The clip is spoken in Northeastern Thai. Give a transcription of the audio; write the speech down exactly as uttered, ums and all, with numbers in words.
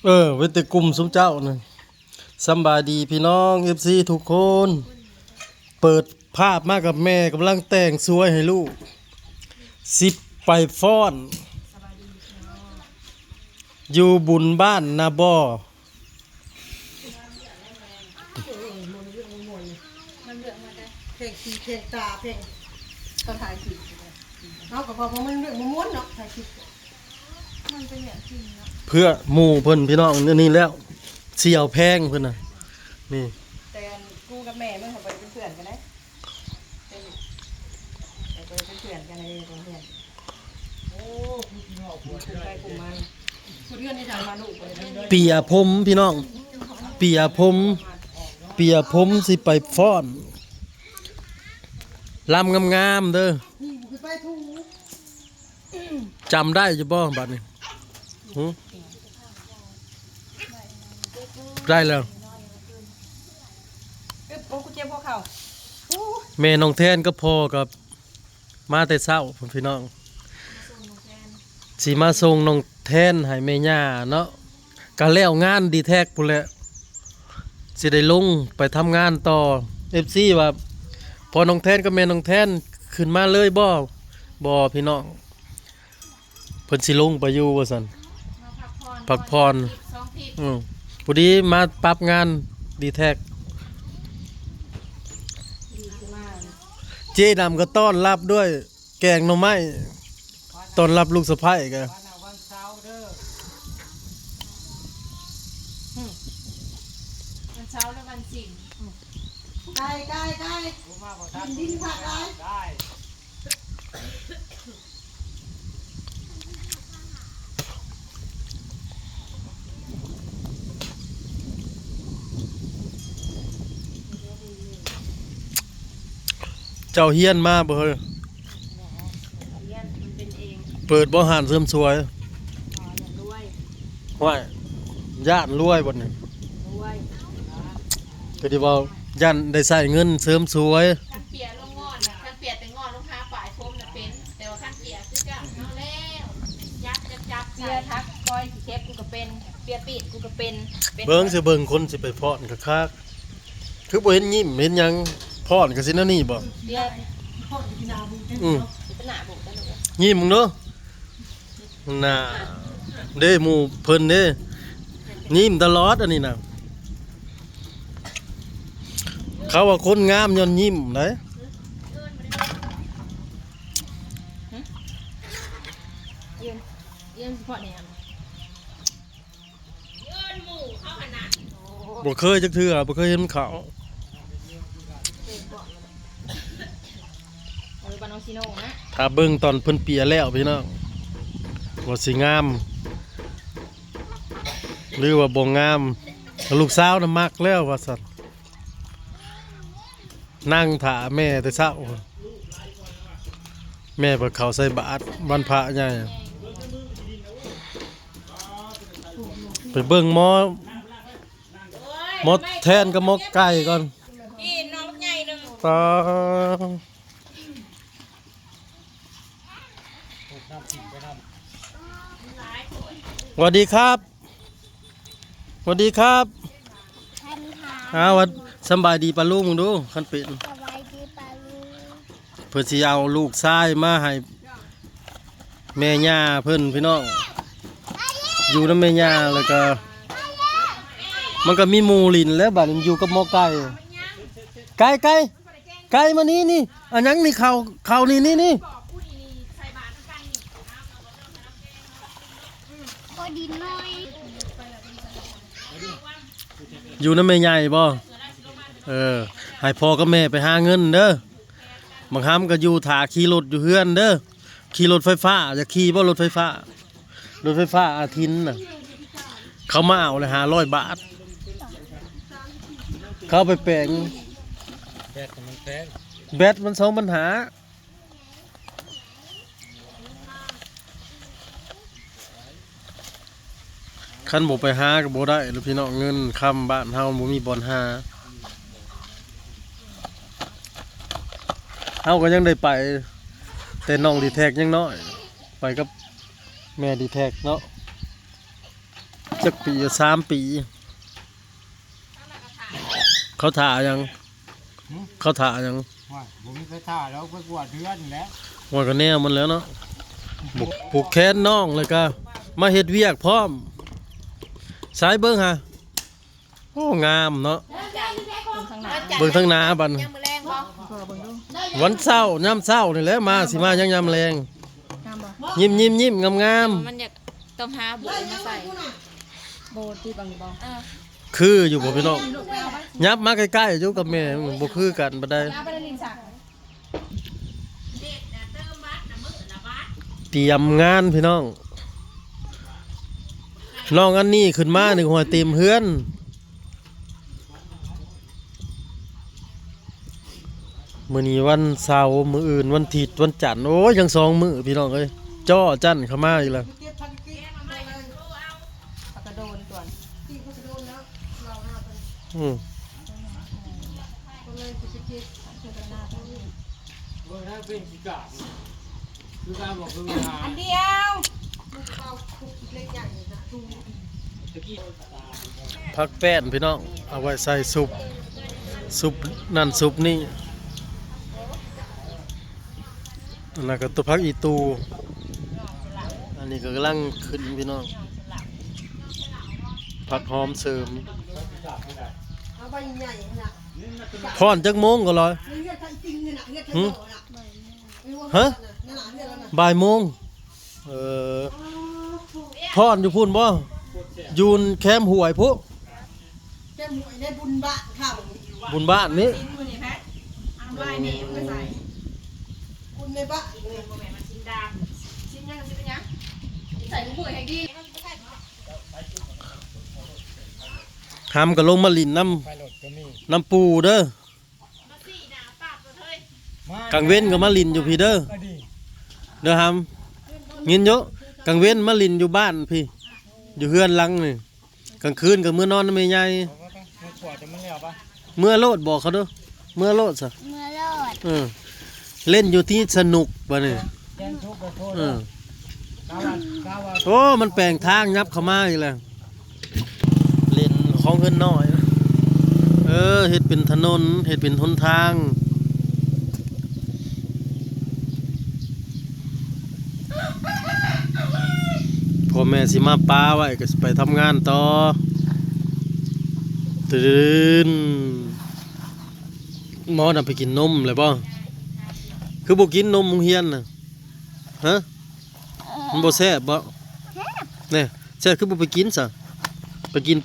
เออ เว้นแต่กลุ่มซุมเจ้านั่น สำบายดีพี่น้อง เอฟซี ทุกคน เปิดภาพมากับแม่กำลังแต่งสวยให้ลูก สิไปฟ้อน อยู่บุญบ้านนาบ่อ มันเลือกมาได้ เพลงสีเพลงตาเพลงเขาถ่ายคลิป เอาก็บอกว่ามันเรื่องมันม้วนเนาะ ถ่ายคลิป มันเป็นอย่างจริงเนาะ เพื่อหมู่เพิ่นพี่น้องนี่แล้ว เสี่ยวแพงเพิ่นน่ะ นี่ แต่กูกับแม่มึงเขาไปเป็นเพื่อนกันได้ เป็นไปเป็นเพื่อนกันเลย เป็นเพื่อน โอ้ ไปกลุ่มมัน เปียพรมพี่น้อง เปียพรม เปียพรมสิไปฟ้อน ลำงามๆเด้อ จำได้อยู่บ่บัดนี้ หึ ได้แล้ว เอ้ย โอ้ กูเจ็บหัวเข่า อู้ แม่น้องแทนกับพ่อกับ มาแต่เช้าพุ้นพี่น้อง สิมาส่งน้องแทนให้แม่ย่าเนาะ ก็แล้วงานดีแท็กพู้นแหละ สิได้ลงไปทำงานต่อ เอฟซี ว่า พอน้องแทนกับแม่น้องแทนขึ้นมาเลยบ่ บ่พี่น้อง เพิ่นสิลงไปอยู่ว่าซั่น มาพักผ่อน พักผ่อน สองทิศ อืม พอดีมาปรับงานดีแท็ก เจ๊ดำก็ต้อนรับด้วยแกงหน่อไม้ ต้อนรับลูกสะใภ้ก็ วันเสาร์และวันศีล ไก่ไก่ไก่ ดินดินผักอะไร เจ้าเฮียนมาบ่เฮ้ย เฮียนมันเป็นเอง เปิดบ่ฮ้านเสริมสวย อ๋อ อยากรวย ห้วย ย้านรวยบ่นี่ รวย ก็สิเว้าย้านได้ใช้เงินเสริมสวย คันเปียลงงอนน่ะ คันเปียแต่งอนลงหาปลายผมน่ะเป็น แต่ว่าคันเปียคือเก่าเนาะแล้ว ยับยับยับ เปียทักคอยขี้เข็บกูก็เป็น เปียปีดกูก็เป็น เป็น เบิ่งสิเบิ่งคนสิไปฟ้อนคักๆ คือบ่เห็นยิ้มเห็นหยัง ฟ้อนก็สิแนวนี้บ่ เปีย อืม เป็นหน้าบุกกันลูก ยิ้มมึงเด้อ น่ะ เด้หมู่เพิ่นเด้ ยิ้มตลอดอันนี้น่ะ เขาว่าคนงามย้อนยิ้มได๋ ยืน ยืนเฉพาะแนว บ่เคยจักเทื่อ บ่เคยเห็นเขา เออ บ้านน้องชิโน่นะ ถ้าเบิ่งตอนเพิ่นเปียแล้วพี่น้อง ว่าสิงาม หรือว่าบ่งาม ลูกสาวน่ะมักแล้วว่าซั่น นั่งถ่าแม่แต่เช้า แม่ไปเข้าใส่บาตรวันพระใหญ่ ไปเบิ่งหมอ หมอแทนกับหมอไก่ก่อน พี่น้องใหญ่หนึ่ง ตา สวัสดีครับ สวัสดีครับ ท่านค่ะ อ้าว สำบายดีปะลุงดู คันเป็น สบายดีปะลุง เพิ่นสิเอาลูกชายมาให้แม่ย่าเพิ่นพี่น้อง อยู่นำแม่ย่าแล้วก็ มันก็มีหมู่หลิ้นแล้วบัดนี้อยู่กับหมอไก่ ไก่ ไก่ ไก่มานี่นี่ อันหยังนี่ ข้าว ข้าวนี่นี่นี่ พอดีหน่อย อยู่นำแม่ใหญ่บ่ เออ ให้พ่อกับแม่ไปหาเงินเด้อ บางครั้งก็อยู่ถ่าขี่รถอยู่เฮือนเด้อ ขี่รถไฟฟ้า อยากขี่บ่รถไฟฟ้า รถไฟฟ้าอาทินน่ะ เขามาเอาเลย ห้าร้อยบาท เขาไปแปลง แบตมันแพง แบตมันสองปัญหา คันบ่ไปหาก็บ่ได้แล้วพี่น้อง เงินคำบ้านเฮาบ่มีบ่อนหา เฮาก็ยังได้ไป แต่น้องดีแท็กยังน้อย ไปกับแม่ดีแท็กเนาะ จักปี สามปี เขาถ่าหยัง หึ เขาถ่าหยัง ว่าผมไม่เคยถ่าแล้วไปกวาดเฮือนแหละ ว่าก็แนวมันแล้วเนาะ ผูก ผูกแขนน้องแล้วก็มาเฮ็ดเวียกพร้อม สายเบิ่งหา โอ้ งามเนาะ เบิ่งข้างหน้า เบิ่งข้างหน้าบัด ยามมื้อแลงบ่ วันเสาร์ ยามเสาร์นี่แหละ มาสิมายังยามแลง งามบ่ ยิ้มๆๆ งามๆ มันอยากต้องหาโบมาใส่ โบที่บางบ่ เออ คืออยู่บ่พี่น้อง ยับมาใกล้ๆอยู่กับแม่ มันบ่คือกันปานใด เอาไปเล่นสระ เตรียมงานพี่น้อง น้องอันนี้ขึ้นมานี่ห้อยเต็มเฮือน มื้อนี้วันเสาร์ มื้ออื่นวันอาทิตย์ วันจันทร์ โอ้ย ยังสองมื้อพี่น้องเอ้ย จ้อจันเข้ามาอีกแล้ว ผักกระโดนก่อน อืม อันเดียว ผักแป้นพี่น้อง เอาไว้ใส่ซุป ซุปนั่นซุปนี่ อันนั้นก็ตัวผักอีตู อันนี้ก็กำลังขึ้นพี่น้อง ผักหอมเสริม เอาใบใหญ่ๆนะ ฮ้อนจักโมงก็ร้อย เลือดทั้งจริงเลยนะเลือดทั้งหมดนะ ฮะ นั่นน่ะเลือดแล้วนะ บ่ายโมง เออ ฮ้อนอยู่พุ้นบ่ อยู่แคมห้วยพุ้น แคมห้วยในบุญบ้านเขา บุญบ้านนี่ ชิ้นมื้อนี้แพ้ เอาลายแม่มันก็ใส่ คุณในบ้านเลย บ่แม่นมาชิ้นดำ ชิ้นยัง ชิ้นเป็นยัง ใส่ถุงมือให้ดี หำก็ลงมาหลิ้นนำ ไปโลดก็มี นำปู่เด้อ กลางเว็นก็มาหลิ้นอยู่พี้เด้อ ก็ดี เด้อหำ ยินอยู่ กลางเว็นมาหลิ้นอยู่บ้านพี้ อยู่เฮือนหลังนี่ กลางคืนก็เมือนอนนำแม่ใหญ่ เขาก็ต้องมาขวดจะมันแล้วปะ เมือโลดบอกเขาเด้อ เมือโลดซะ เมือโลด เออ เล่นอยู่ที่สนุกบัดนี้ แจ้งทุกข์ขอโทษ เออ กาว่า กาว่า โอ้ มันแปลงทางยับเข้ามาอีกแล้ว เล่นของเงินน้อย เออ เฮ็ดเป็นถนน เฮ็ดเป็นหนทาง พ่อแม่สิมาปาไว้ก็สิไปทำงานต่อ ตื่น หมอน่ะไปกินนมเลยบ่ คือบ่กินนมโรงเรียนน่ะ ฮะ มันบ่แซ่บบ่ แซ่บ แน่ แซ่บคือบ่ไปกินซะ ไปกิน